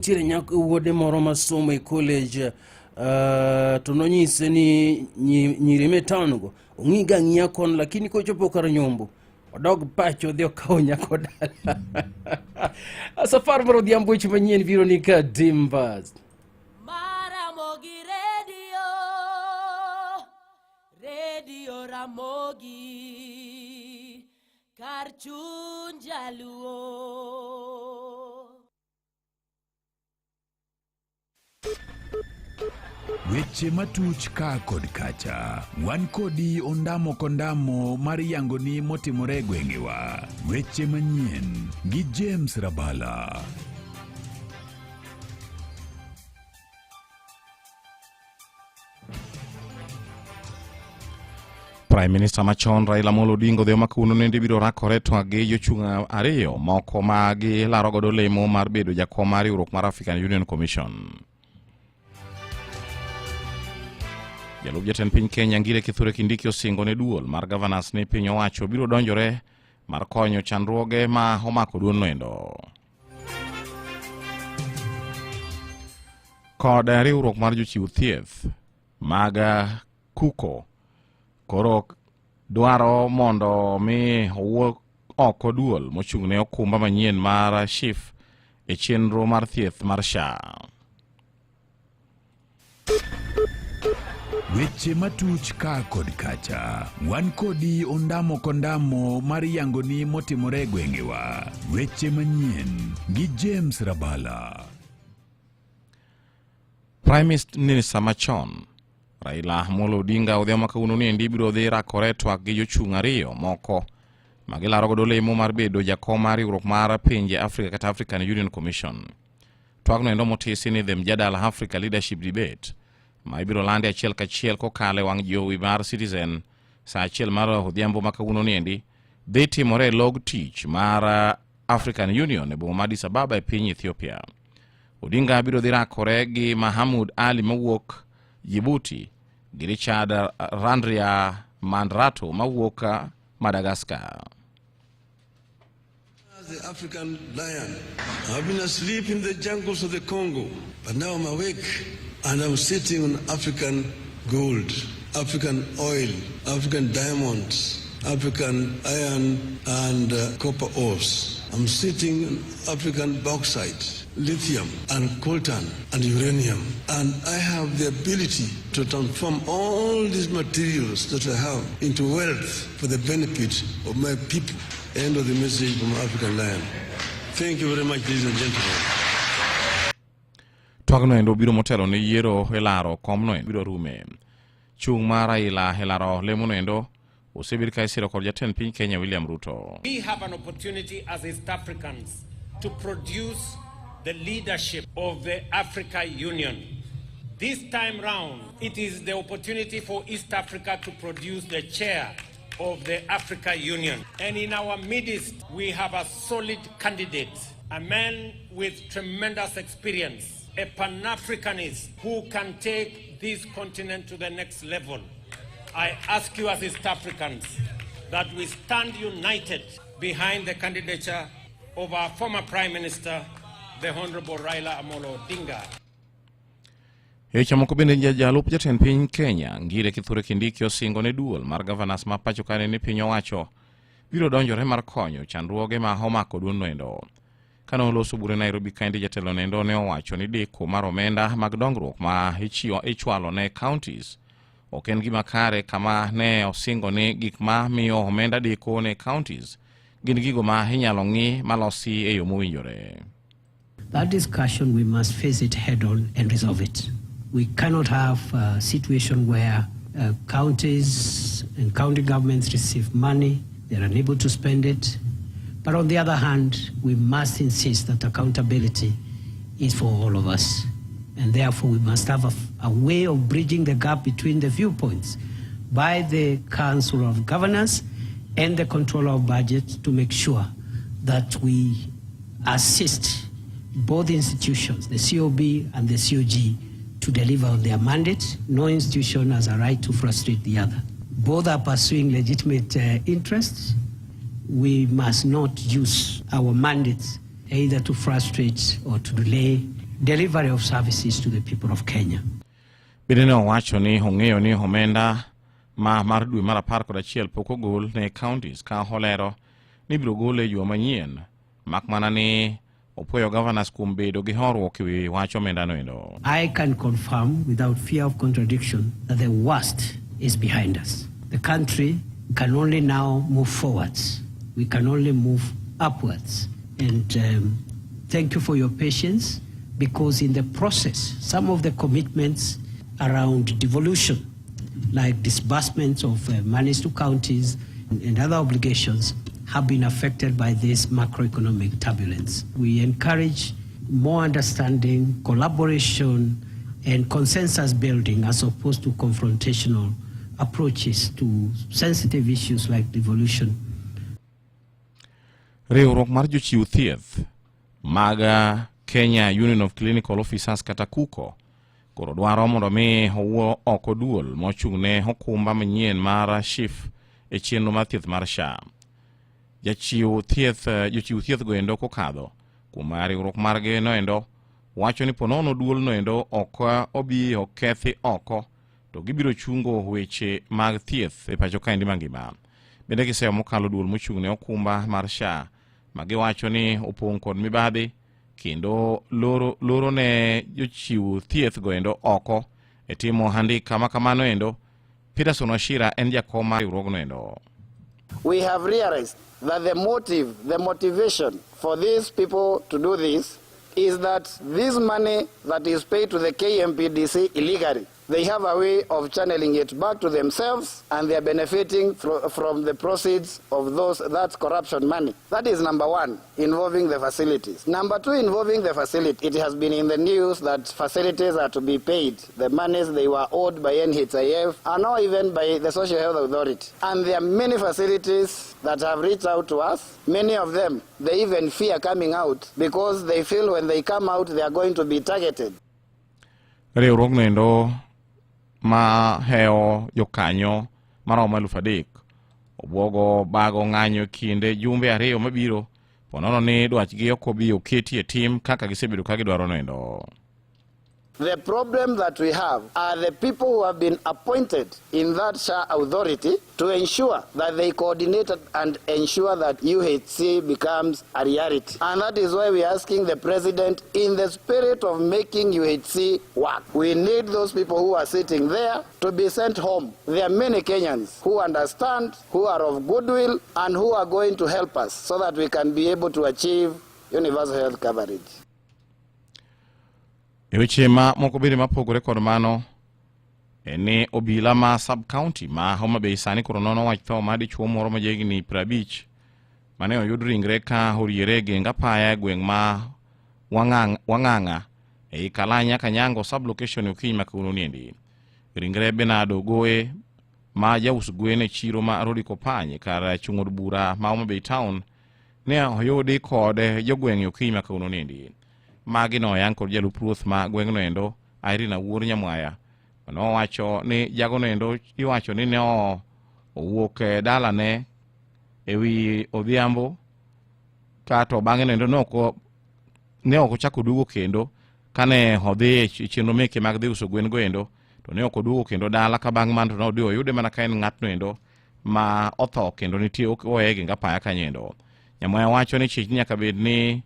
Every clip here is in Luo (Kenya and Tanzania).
Nitiere nyako wuode moro masomo e college to nonyise ni nyiri me town go ong'i ga ng'iya kon, lakini kochopo kar nyombo odog pacho odhi okaw nyako dala. Safar mar odhiambo, weche manyien biro ni ka dimbas. Maramogi Radio, Radio Ramogi, kar chuny jaluo. Weche matuch ka kod kacha, wan kodi ondamo kondamo mar yangoni motimore e gwengewa. Weche manyien gi James Rabala. Prime Minister machon Raila Amolo Odinga odhiambo ma kawuono nende biro rakore twak gi jochung' ariyo moko ma gilaro godo lemo mar bedo jakom mar riwruok mar African Union Commission. Jalup jatend piny Kenya Ngire Kithure Kindiki osingo ne duol mar governors ni piny owacho biro donjore mar konyo chandruoge ma omako duolno endo. Kod riwruok mar jochiw thieth mag KUKO koro dwaro mondo mi owuok oko duol mochung' ne okumba manyien mar SHIF e chenro mar thieth mar SHA. Weche matuch ka kod kacha, wan kodi ondamo kondamo mar yangoni motimore e gwengewa. Weche manyien gi James Rabala. Prime Minister machon Raila Amolo Odinga odhiambo ma kawuono ni endi biro dhi rakore twak gi jochung' ariyo moko ma gilaro godo lemo mar bedo jakom mar riwruok mar pinje Afrika kata African Union Commission. Twagno endo motisi ni The Mjadala Africa Leadership Debate ma ibiro landi achiel kachiel kokalo e wang' jowi mar Citizen saa achiel mar odhiambo ma kawuono ni endi dhi timore e log tich mar African Union e boma ma Addis Ababa e piny Ethiopia. Odinga biro dhi rakore gi Mahamud Ali mawuok Djibouti gi Richard Randria Mandrato mawuok Madagascar. The African lion. I've been asleep in the jungles of the Congo, but now I'm awake and I'm sitting on African gold, African oil, African diamonds, African iron and copper ores. I'm sitting on African bauxite, lithium and coltan and uranium. And I have the ability to transform all these materials that I have into wealth for the benefit of my people. End of the message from African Lion. Thank you very much, ladies and gentlemen. Twagno endo biro motelo ne yiero e laro komno endo biro rume. Chung' mar Raila e laro lemono endo osebed ka isiro kod jatend piny Kenya William Ruto. We have an opportunity as East Africans to produce the leadership of the Africa Union. This time round, it is the opportunity for East Africa to produce the chair of the Africa Union. And in our midst, we have a solid candidate, a man with tremendous experience, a Pan-Africanist who can take this continent to the next level. I ask you as East Africans that we stand united behind the candidature of our former Prime Minister, the Honorable Raila Amolo Odinga. E weche moko bende jalup jatend piny Kenya Ngire Kithure Kindiki osingo ne duol mar governors ma pacho kane ni piny owacho biro donjore mar konyo chandruoge ma omako duolno endo. Kane oloso bure Nairobi kaendi, jatelo nendo ne owacho ni deko mar omenda mag dongruok ma ichwalo ne counties ok en gima kare, kama ne osingo ni gik ma miyo omenda deko ne counties gin gigo ma inyalo ng'i malosi e yo mowinjore. That discussion, we must face it head on and resolve it. We cannot have a situation where counties and county governments receive money, they're unable to spend it. But on the other hand, we must insist that accountability is for all of us. And therefore, we must have a way of bridging the gap between the viewpoints by the Council of Governors and the Controller of Budget to make sure that we assist both institutions, the COB and the COG, to deliver on their mandate. No institution has a right to frustrate the other. Both are pursuing legitimate interests. We must not use our mandates either to frustrate or to delay. delivery of services to the people of Kenya. Bende ne owacho ni ong'eyo ni omenda ma mar dwe mar 11 pok ogol ne counties ka olero ni ibiro gole e juma manyien mak mana ni opuoyo governors kuom bedo gi horuok ewi wach omenda no endo. I can confirm without fear of contradiction that the worst is behind us. The country can only now move forwards. We can only move upwards. And thank you for your patience, because in the process, some of the commitments around devolution, like disbursements of monies to counties and other obligations, have been affected by this macroeconomic turbulence. We encourage more understanding, collaboration, and consensus building as opposed to confrontational approaches to sensitive issues like devolution. Riwruok mar jochiw thieth mag Kenya Union of Clinical Officers kata KUCO koro dwaro mondo mi owuo oko duol mochung' ne okumba manyien mar SHIF e chenro mar thieth mar SHA. Jachiw thieth jochiw thieth go endo kokadho kuom riwruok margi noendo wacho ni ponono duol noendo ok obi okethi oko to gibiro chungo weche mag thieth e pacho kaendi mangima. Bende giseyo mokalo duol mochung' ne okumba mar SHA ma giwacho ni opong' kod mibadhi kendo loro, loro ne jochiw thieth go endo oko e timo andika ma kamano endo. Peterson Wachira en jakom mar riwruogno endo. We have realized that the motive, the motivation for these people to do this is that this money that is paid to the KMPDC illegally, they have a way of channeling it back to themselves, and they are benefiting from the proceeds of that corruption money. That is number one, involving the facilities. Number two, involving the facility. It has been in the news that facilities are to be paid. The monies they were owed by NHIF are now even by the Social Health Authority. And there are many facilities that have reached out to us. Many of them, they even fear coming out because they feel when they come out, they are going to be targeted. Riwruogno endo ma hewo jokanyo maromo 3,000 obwogo bago ng'anyo e kinde jumbe 2 mabiro ponono ni dwachgi ok obi oketi e tim kaka gisebedo ka gidwaro no endo. The problem that we have are the people who have been appointed in that SHA authority to ensure that they coordinate and ensure that UHC becomes a reality. And that is why we are asking the president, in the spirit of making UHC work, we need those people who are sitting there to be sent home. There are many Kenyans who understand, who are of goodwill, and who are going to help us so that we can be able to achieve universal health coverage. E weche ma moko bende mapogore kod mano en ni obila ma sub county ma Homa Bay sani koro nono wach tho mar dichuo moro ma jahigni 50 mane oyud ringre ka oriere e geng apaya e gweng' ma Wang'ang'a ei Kalanya Kanyango sub location e okinyi ma kawuono niendi. Ringre Bernard Ogoe ma jaus gwen e chiro ma Rodi Kopany kar chung' od bura ma Homa Bay town ne oyudi kod jogweng' e okinyi ma kawuono niendi. Magi noyang kod jalup ruoth ma gweng'no endo Irene Awuor Nyamwaya nowacho ni jagono endo iwacho ni ne owuok e dalane ewi odhiambo kato bang'e no endo ne ok ochako oduogo kendo kane odhi e chenro meke mag dhi uso gwen go endo to ne ok oduogo kendo dala ka bang' mano to nodhi oyude mana ka en ng'atno endo ma otho kendo nitie oweye e geng apaya kanyo endo. Nyamwaya wacho ni chich nyaka bed ni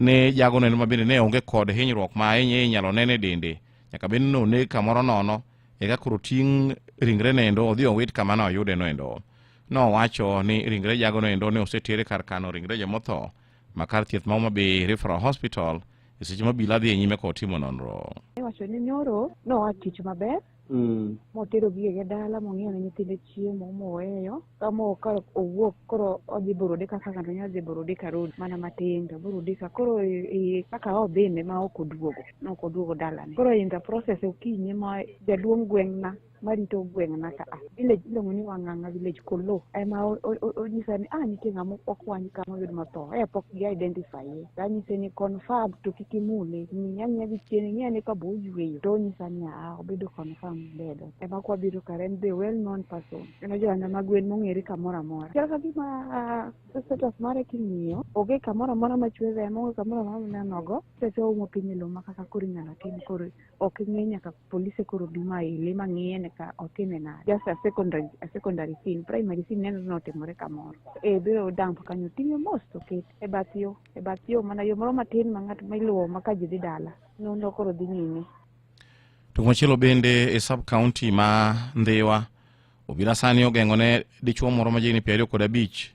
ne jagono endo ma bende ne onge kod hinyruok ma ahinya inyalo nene e dende nyaka bed ni noneg kamoro nono eka koro ting' ringre nendo odhi owit kama ne oyude no endo. Nowacho ni ringre jagono endo ne osetere kar kano ringre jomotho ma kar thieth ma Homa Bay Referral Hospital e seche ma obila dhi e nyime kod timo nonro. Iwacho ni nyoro noa tich maber motero gigege dala mong'iewo ne nyithinde chiemo moweyo kamo ka owuok koro odhi Burudika kaka ng'ato nyalo dhi Burudika road mana matin to Burudika koro kaka odhine ma ok oduogo ne ok oduogo dalane. Koro in the process okinyi ma jaduong' gweng'na marito gweng'na ka a village iluongo ni Wang'ang'a village Kolo ema onyisa ni nitie ng'ama okwany kama oyud motho pok gi identify ye. Anyise ni confirm to kik imule ng'i ang'iya gi chien ing'i ane ka bo oyweyo to onyisa ni obedo confirm. town Dedo. Ema kwabiro kare en the well known person. En ojalanda mag gwen mong'ere kamoro amora. Chal ka gima status mare king'iyo, onge kamoro amora machwe remo, onge kamoro amora minenogo. Pesa oumo piny e lowo ma kaka koro inyalo tim koro ok ing'e nyaka polise koro bi ma ile ma ng'iye ni ka otime nade. Just a secondary scene, primary scene neno ni otimore kamoro. E biro dump kanyo ting'e mos to ket e bath yo mana yo moro matin ma ng'at ma iluwo ma ka ji dhi dala. Nonro koro dhi nyime. To kumachielo bende e sub county ma Ndhiwa, obila sani ogeng'o ne dichuo moro ma jahigni 25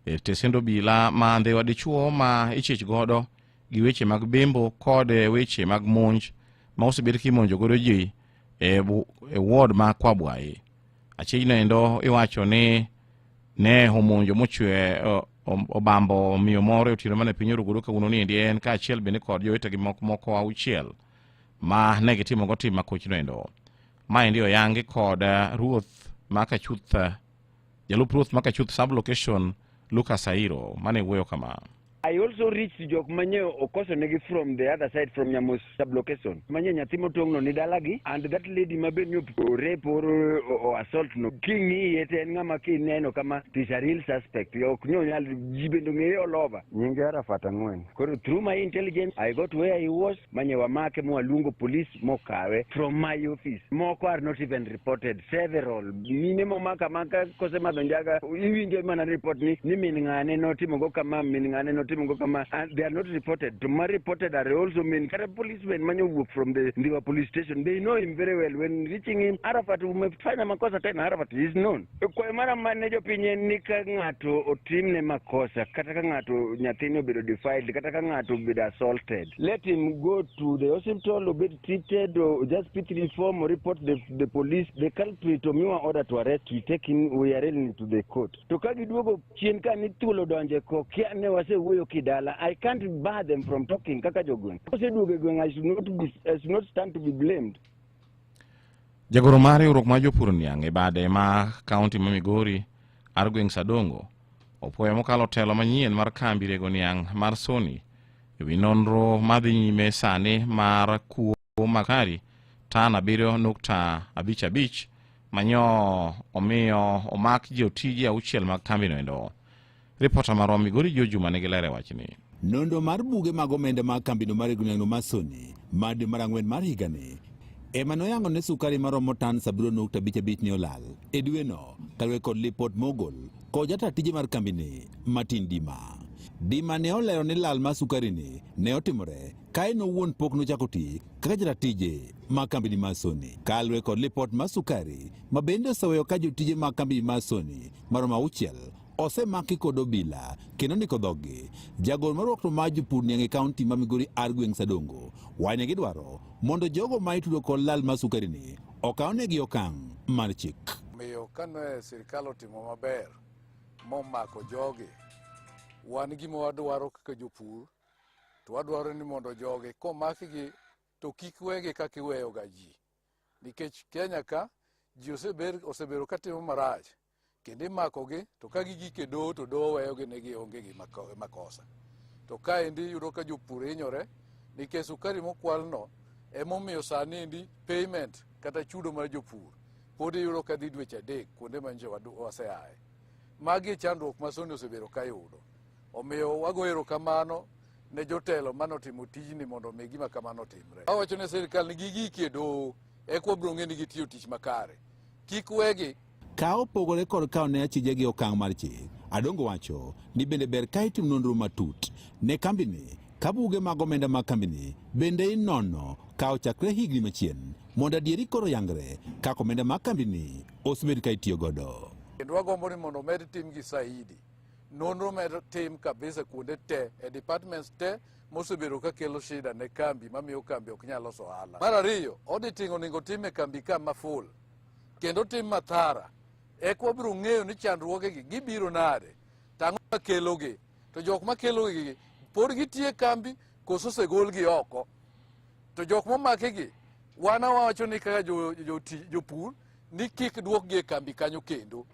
e tesend obila ma Ndhiwa, dichuo ma ichich godo gi weche mag bembo kod weche mag monj ma osebed kimonjo godo ji e ward ma Kwabwayi. Achiegni endo iwacho ni ne omonjo mochwe obambo miyo moro e otieno mane piny orugodo kawuono ni endi en kaachiel bende kod jowetegi moko auchiel ma ne gitimogo tim makochno endo. Maendi oyangi kod ruoth ma Kachuth, jalup ruoth ma Kachuth sub location Lucas Airo mane wuoyo kama. I also reached jok manye okoso negi from the other side, from Nyamos sublocation. Manye nyathi motong'no ni dalagi and that lady ma be nyo rape or assault no. King'iye to en ng'ama kineno kama it is a real suspect. Ok nyo nyal ji bende ong'eye all over. Nyinge Arafat Ang'wen. Koro through my intelligence I got where he was. Manye wamake mwaluongo police mokawe from my office. Moko are not even reported. Several. Mine momaka maka kosemadho njaga iwinjo mana report ni min ng'ane notimo go kama, min ng'ane notimo go kama, and they are not reported. To ma reported are also min kata policemen manyo wuok from the Ndhiwa police station. They know him very well. When reaching him, Arafat, umefanya makosa tena. Arafat is known. Kwayo mara mane jopiny en ni ka ng'ato otimne makosa, kata ka ng'ato nyathine obedo defiled, kata ka ng'ato obedo assaulted, let him go to the hospital, obed treated, or just P3 form or report the police. The culprit omiwa order to arrest, we take him, we arraign him to the court. To ka giduogo chien ka ni thuolo donje ko kia ne wasewuoyo kidala, I can't bar them from talking kaka jogweng'. Koseduogo e gweng', I should not stand to be blamed. Jagoro mar riwruok mar jopur niang' e bade ma kaunti ma Migori ar gweng' Sadongo opuoyo mokalo telo manyien mar kambi rego niang' mar Sony ewi nonro madhi nyime sani mar kuo makari tan 7.55 manyo omiyo omak jotije auchiel mag kambino endo. Ripota marwa Migori Jo Juma nigi ler e wachni. Nonro mar buge mag omenda mag kambino mar rego niang'no mar Sony mar dwe mar ang'wen mar higani ema noyango ne sukari maromo tan 7.55 ne olal e dweno kaluwore kod lipot mogol kod jata tije mar kambini Martin Dima. Dima ne olero ni lal mar sukari ni ne otimore ka en owuon pok nochako tich kaka jata tije mag kambini mar Sony. Kaluwore kod lipot mar sukari ma bende oseweyo ka jotije mag kambini mar Sony maromo auchiel osemaki kod obila kendo ndiko dhoggi. Jagoro mar riwruok mar jopur niang' e kaunti ma Migori ar gweng' Sadongo wacho ni gidwaro mondo jogo ma itudo kod lal mar sukari ni okawnegi okang' mar chik. Omiyo kane sirikal otimo maber momako jogi, wan gima wadwaro kaka jopur to wadwaro ni mondo jogi komakgi to kik wegi kaka iweyoga ji, nikech Kenya ka ji osebedo katimo marach kendo imakogi to ka gigik e doho to doho weyogi ni gionge gi makosa. To kaendi iyudo ka jopur hinyore nikech sukari mokwalno. Emomiyo sani endi payment kata chudo mar jopur pod iyudo ka dhi dweche 3 kuonde ma nje waseaye. Magi e chandruok ma Sony osebedo ka yudo. Omiyo wago erokamano ne jotelo manotimo tijni mondo omi gima kamano otimre. Awacho ne sirikal ni gigiki e doho eka wabiro ng'e ni gitiyo tich makare. Kik wegi. Ka opogore kod kawo ne achije gi okang' mar chik, Adongo wacho ni bende ber ka itimo nonro matut ne kambini ka buge mag omenda mag kambini bende inono ka ochakre higni machien mondo adieri koro yangre kaka omenda mag kambini osebed ka itiyo godo. Kendo wagombo ni mondo omed tim gi saidi. Nonro med tim kabisa kuonde te e departments te mosebedo ka kelo shida ne kambi mamiyo kambi ok nyal loso ohala. Mar ariyo, auditing onego tim e kambi ka ma full kendo tim mathara eka wabiro ng'eyo ni chandruogegi gibiro nade to ang'o makelogi, to jok makelogi pod gitie kambi koso osegolgi oko. To jok momakigi wan awacho ni kaka jopur ni kik duokgi e kambi kanyo kendo,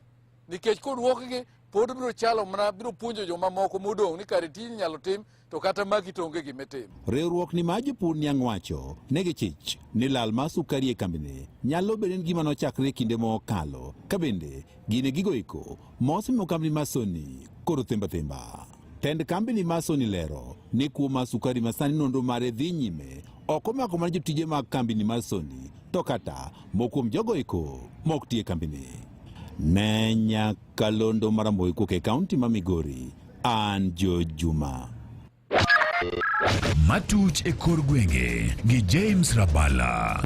nikech koduokgi pod biro chalo mana biro puonjo jomamoko modong' ni kare tijni inyalo tim to kata magi to onge gima itimo. Riwruok ni mar jopur niang' wacho ne gichich ni lal mar sukari e kambini nyalo bedo en gima nochakre e kinde mokalo ka bende gin e gigo eko mosemiyo kambini mar Sony koro themba themba. Tend kambini mar Sony lero ni kuo mar sukari ma sani nonro mare dhi nyime ok omako mana jotije mag kambini mar Sony to kata moko kuom jogo eko mok ti e kambini. Ne nyakalondo mar Ramogi kuok e kaunti ma Migori, an George Juma. Matuch e kor gwenge gi James Rabala.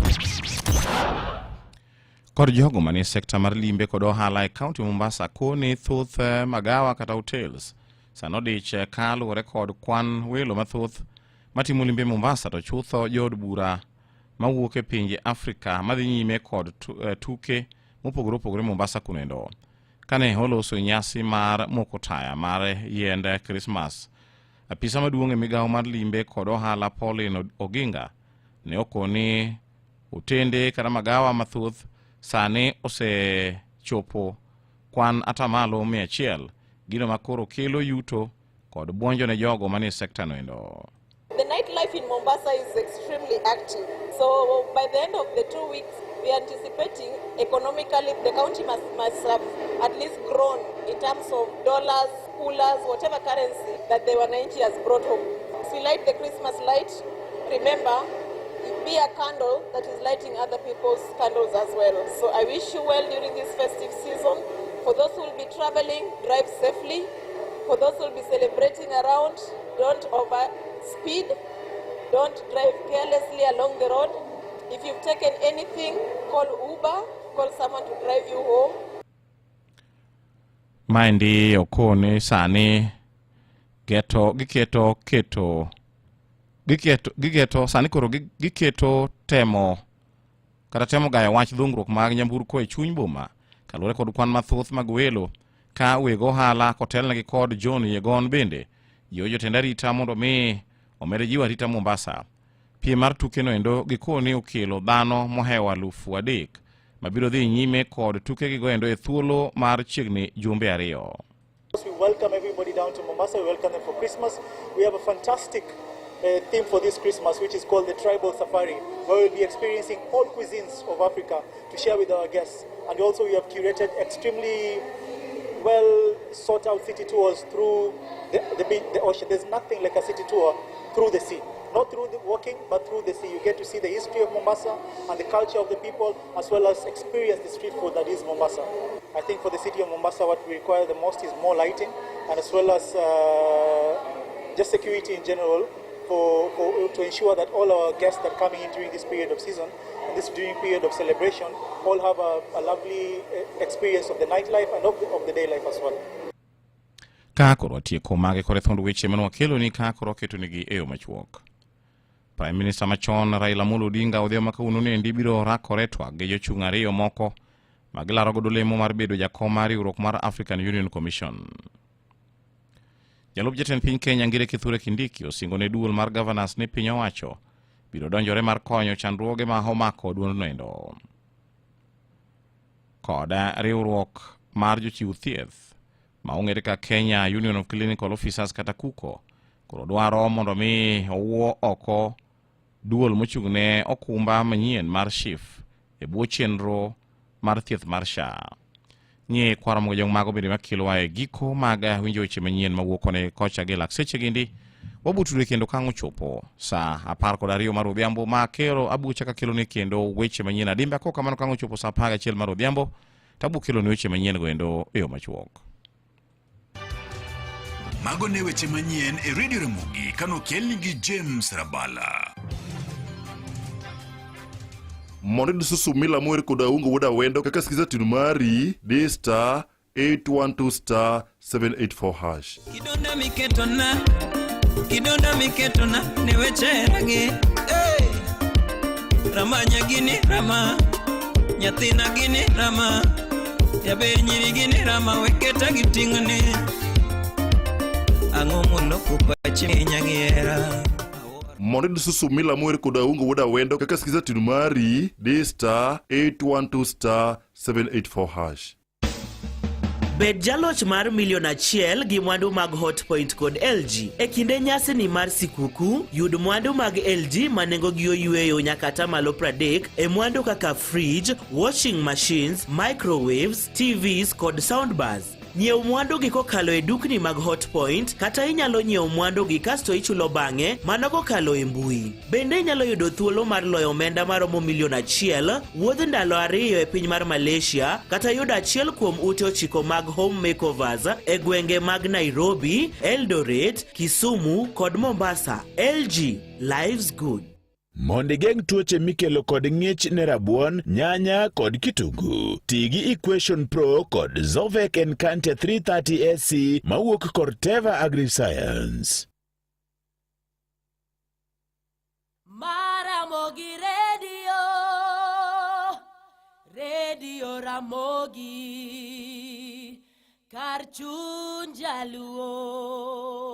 Kod jogo manie sekta mar limbe kod ohala e kaunti Mombasa koni thoth eh, magawa kata hotels sani odich eh, ka luwore kod kwan welo mathoth matimo limbe Mombasa to chutho jood bura mawuok e pinje Afrika madhi nyime kod eh, tuke mopogore opogore Mombasa kunendo. Kane oloso e nyasi mar moko taya mar yiend Krismas, apisa maduong' e migawo mar limbe kod ohala Pauline Oginga ne okoni otende kata magawa mathoth sani osechopo kwan atamalo 100, gino ma koro kelo yuto kod buonjo ne jogo manie sekta no endo. The nightlife in Mombasa is extremely active. So by the end of the 2 weeks, we are anticipating economically the county must have at least grown in terms of dollars, coolers, whatever currency that the wananchi has brought home. As we light the Christmas light, remember, be a candle that is lighting other people's candles as well. So I wish you well during this festive season. For those who will be traveling, drive safely. For those who will be celebrating around, don't over speed. Don't drive carelessly along the road. If you've taken anything, call Uber, call someone to drive you home. Maendi okone sani geto giketo keto giketo gigeto sani koro giketo temo kata temo gayo wach dhungruok mag nyamburko e chuny boma kaluwore kod kwan mathoth mag welo ka weg ohala kotelnegi kod John Yegon bende jiwo jotend arita mondo mi omed jiwo arita Mombasa. Piem mar tukeno endo gikoni okelo dhano mohewo 3,000 mabiro dhi nyime kod tukegigo endo e thuolo mar chiegni jumbe 2. We welcome everybody down to Mombasa. We welcome them for Christmas. We have a fantastic theme for this Christmas, which is called the Tribal Safari, where we'll be experiencing all cuisines of Africa to share with our guests. And also we have curated extremely well sought out city tours through the ocean. There's nothing like a city tour through the sea. Not through the walking, but through the sea. You get to see the history of Mombasa and the culture of the people, as well as experience the street food that is Mombasa. I think for the city of Mombasa, what we require the most is more lighting, and as well as just security in general, to ensure that all our guests that are coming in during this period of season, and this during period of celebration, all have a lovely experience of the nightlife and of the day life as well. Ka koro watieko mage kore thond weche mane wakeloni ka koro waketonigi e yo machuok. Prime Minister machon Raila Amolo Odinga odhiambo ma kawuono nendi biro rakore twak gi jochung' ariyo moko ma gilaro godo lemo mar bedo jakom mar riwruok mar African Union Commission. Jalup jatend piny Kenya Ngire Kithure Kindiki osingo ne duol mar governors ni piny owacho biro donjore mar konyo chandruoge ma omako duondno endo. Kod riwruok mar jochiw thieth ma ong'ere ka Kenya Union of Clinical Officers kata KUCO koro dwaro mondo mi owuo oko duol mochung' ne okumba manyien mar SHIF e bwo chenro mar thieth mar SHA. Ng'e kwaro mogo jong mago bende makelowa e giko mag winjo weche manyien mawuok koni kocha gi lak seche gindi wabutudre kendo kang' ochopo saa 12 mar odhiambo ma kelo abucha ka keloni kendo weche manyien adimba kok kamano kang' ochopo saa 11 mar odhiambo to abiro keloni weche manyien go endo e yo machuok. Mago ne weche manyien e Radio Ramogi kanokelni gi James Rabala. Mondo iyud susu mila mower kod Aungo wuod Awendo kaka skiza tune mari di star 812 star 784 hash. Kidonda miketona, kidonda miketona ne weche ragi. Hey! Ramanya gini rama, nyathina gini rama, jaber nyiri gini rama, weketa gi ting'ni. Ang'o moloko pachi nyagiera? Mondo iyud susu mila mower kod Aungo wuod Awendo kaka skiza tune mari di star 812 star 784 hash. Bed jaloch mar milion achiel gi mwandu mag Hotpoint kod LG. E kinde nyasini mar sikuku, yud mwandu mag LG ma nengogi oyweyo nyaka atamalo 30 e mwandu kaka fridge, washing machines, microwaves, TVs kod soundbars. Nyiew mwandu gi kokalo e dukni mag Hotpoint kata inyalo nyiewo mwandu gi kasto ichulo bang'e mano kokalo e mbui. Bende inyalo yudo thuolo mar loyo omenda maromo milion achiel, wuodh ndalo ariyo e piny mar Malaysia kata yudo achiel kuom ute ochiko mag home makeovers e gwenge mag Nairobi, Eldoret, Kisumu kod Mombasa. LG Life's Good. Mondo igeng' tuoche mikelo kod ng'ich ne rabuon, nyanya kod kitungu, ti gi Equation Pro kod Zovek Encantia 330 SC mawuok Corteva Agriscience. Maramogi Radio, Radio Ramogi, kar chuny jaluo.